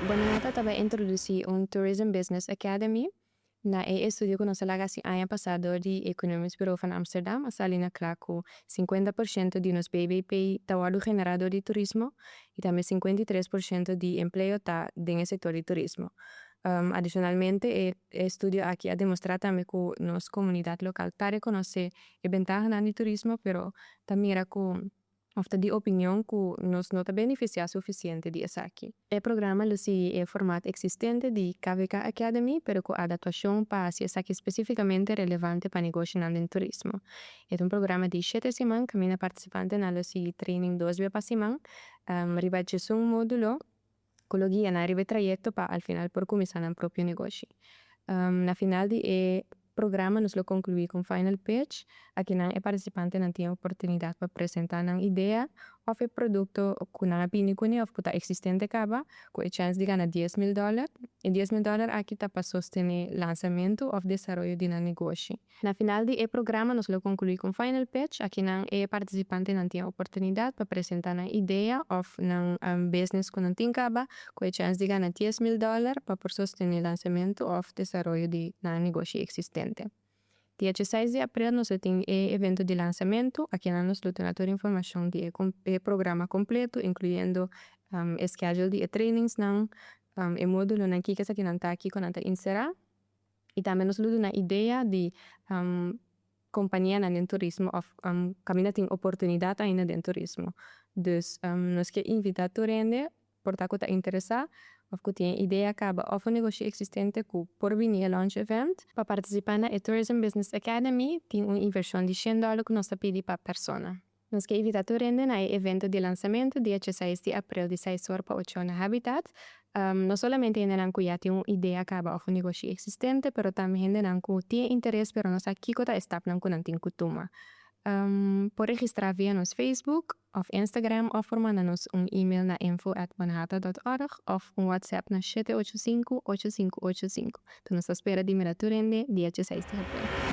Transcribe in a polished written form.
Bonhata ta bay introduci un Tourism Business Academy. Na e estudio cu nos a laga haci aña pasa door di Economisch Bureau van Amsterdam a sali na cla cu 50% di nos BBP ta wordo genera door di turismo y tambe 53% di empleo ta den e sector di turismo. Adicionalmente, e estudio aki a demostra tambe cu nos comunidad local ta reconoce e bentahanan di turismo, pero ta mira cu of ta di opinion cu nos no ta beneficia suficiente di esaki. E programa lo sigui e formato existente di KVK Academy, pero cu adaptacion pa haci esaki specificamente relevante pa negoshonan den turismo. E ta un programa di 7 siman, caminda participantenan lo sigui training dos bes pa siman, riba 11 modulo, cu lo guia nan riba e trayecto pa al final por cuminsa nan propio negoshi. Na final di e programa nos lo conclui cu un final pitch. Akinan e participantenan tin oportunidad pa presenta nan idea of e producto cu nan a bini cune of cu ta existente caba, cu e chance di gana $10,000. E $10,000 aki ta pa sostene lansamento of desaroyo di nan negoshi. Na final di e programa nos lo conclui cu un final pitch. Akinan e participantenan tin oportunidad pa presenta nan idea of nan business cu nan tin caba, cu e chance di gana $10,000 pa por sostene lansamento of desaroyo di nan negoshi existente. Dia 16 di april nos lo tin e evento di lansamento. Akinan nos lo duna tur informacion di e programa completo, incluyendo e schedule di e trainingsnan, e modulonan, kico esakinan ta, kico nan ta encera. Y tambe nos lo duna idea di companianan den turismo of caminda tin oportunidad ainda den turismo. Dus nos kier invita tur hende por ta cu ta interesa of cu tin idea caba of un negoshi existente cu por bini e launch event. Pa participa na e Tourism Business Academy tin un inversion di $100 cu nos ta pidi pa persona. Nos kier invita tur hende na e evento di lansamento dia 16 di april di 6 or pa 8 na Habitat. No solamente hendenan cu ya tin un idea caba of un negoshi existente, pero tambe hendenan cu tin interes pero no sa kico ta e stapnan cu nan tin cu tuma. Por registra via nos Facebook of Instagram of por manda nos un email na info@bonhata.org of un WhatsApp na 785 8585. Nos ta spera di mira tur hende dia 16 di april.